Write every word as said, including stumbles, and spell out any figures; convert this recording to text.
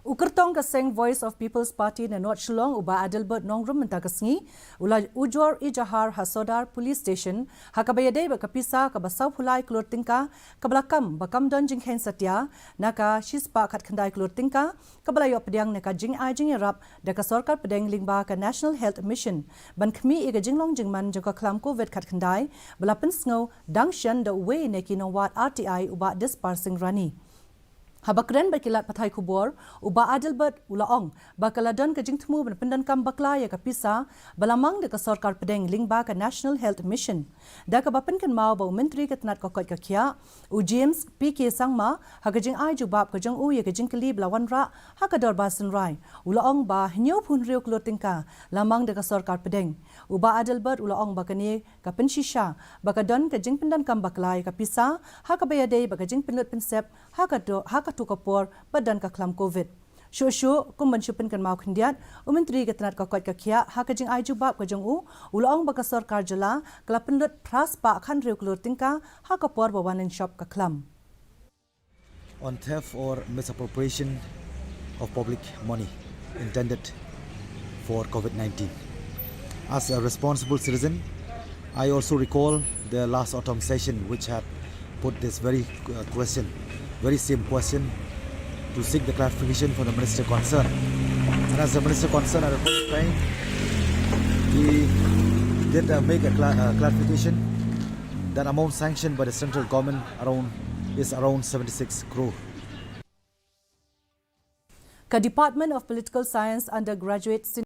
U kyrtong ka seng Voice of People's Party na North Shillong, u Bah Adelbert Nongrum, mynta ka sngi u la ujor ijahar ha Sodar Police Station ha kaba ïadei bad ka pisa kaba saw phew lai klur tyngka kaba la kam ba kam don jingkheiñ satia na ka shispah khatkhyndai klur tyngka kaba la ïoh pdiang na ka jingai jingïarap da ka sorkar pdeng lyngba ka National Health Mission ban khmih ïa ka jinglong jingman jong ka khlam Covid khatkhyndai, ba la pynsngew dang shen da uwei na ki nongwad R T I, u Bah Dispar Singh Rani. Haba kren bad ki lad pathai khubor, u Bah Adelbert u la ong ba ka la don ka jingthmu ban pyndonkam bakla ïa ka pisa ba la mang da ka sorkar pdeng lyngba ka National Health Mission, da kaba pynkynmaw ba u Myntri ka tnat ka koit ka khiah, u James P K Sangma, ha ka jingai jubab ka jong u ïa ka jingkylli ba la wanrah ha ka dorbar synrai, u la ong ba hynñiew phew hynriew klur tyngka la mang da ka sorkar pdeng. U Bah Adelbert u la ong ba kane ka pynshisha ba ka don ka jingpyndonkam bakla ïa ka pisa ha kaba ïadei bad ka jingpynlut pynsep ha ka do, ha kato ka por ba don ka khlam Covid. Shuh shuh, kum ban shu pynkynmaw khyndiat, u Myntri ka tnat ka koit ka khiah, ha ka jingai jubab ka jong u, u la ong ba ka sorkar jylla ka la pynlut phra spah khathynriew klur tyngka ha ka por ba wan nang shop ka khlam. On theft or misappropriation of public money intended for Covid nineteen. As a responsible citizen, I also recall the last autumn session, which had put this very, uh, question, very same question, to seek the clarification from the minister concerned. And as the minister concerned, at the point of time, he did, uh, make a cla-, uh, clarification that amount sanctioned by the central government around, is around seventy-six crore. Ka Department of Political Science undergraduate